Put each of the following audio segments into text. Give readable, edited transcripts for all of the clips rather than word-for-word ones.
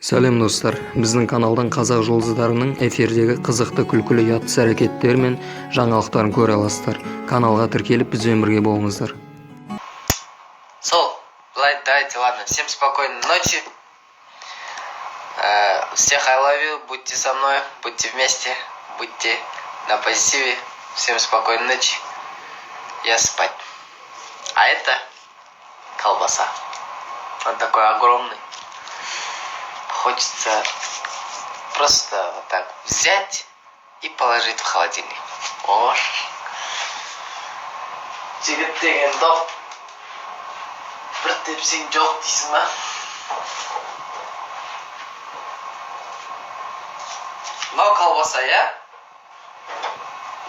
Сәлем, достар! Біздің каналдан қазақ жұлдыздарының эфирдегі қызықты, күлкілі, ұятсыз әрекеттері мен жаңалықтарын көре аласыздар. Каналға тіркеліп, бізбен бірге болыңыздар. Сол, былай, давайте, ладно. Всем спокойной ночи. Всех I love you. Будьте со мной, будьте вместе, будьте на позитиве. Всем спокойной ночи. Я спать. А это колбаса. Он такой огромный. Хочется просто вот так взять и положить в холодильник. О, жігіт деген доп бір тепсең, жоқ дейсің ба? Мынау колбаса, иә,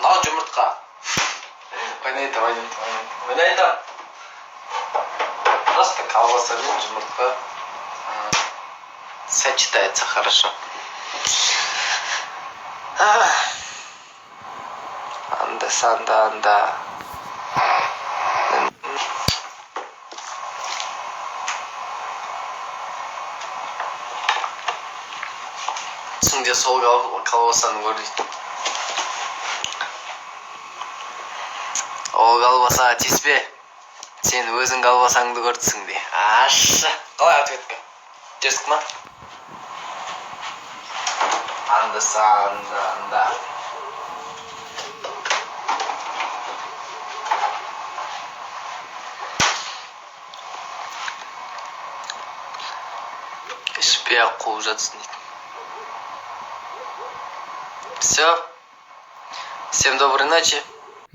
мынау жұмыртқа. Ойнайды, ойнайды, ойнайды, ойнайды. Просто колбаса мен жұмыртқа сочетается хорошо. Анда санда анда түсіңде сол колбасаны көр дейді. Ол колбасаға тиіспе, сен өзің колбасаңды көр түсіңде. Ащы. Қалай, ответка дерзкий ма? Анда санда анда ішпей ақ қуып жатсың дейді. Все, всем доброй ночи.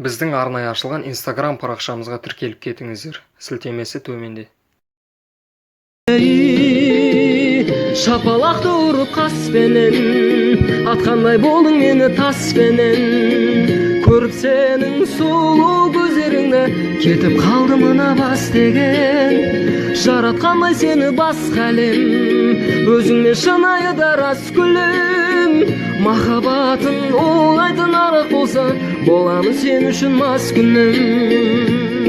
Біздің арнайы ашылған Инстаграм парақшамызға тіркеліп кетіңіздер, сілтемесі төменде. Шапалақты ұрып қаспенен, атқандай болдың мені таспенен. Көріп сенің сұлу көздеріңді, кетіп қалды мына бас деген. Жаратқандай сені басқа әлем, өзіңмен шынайы да рас гүлім. Махаббатың улайтын арақ болса, боламын сен үшін мас күнім.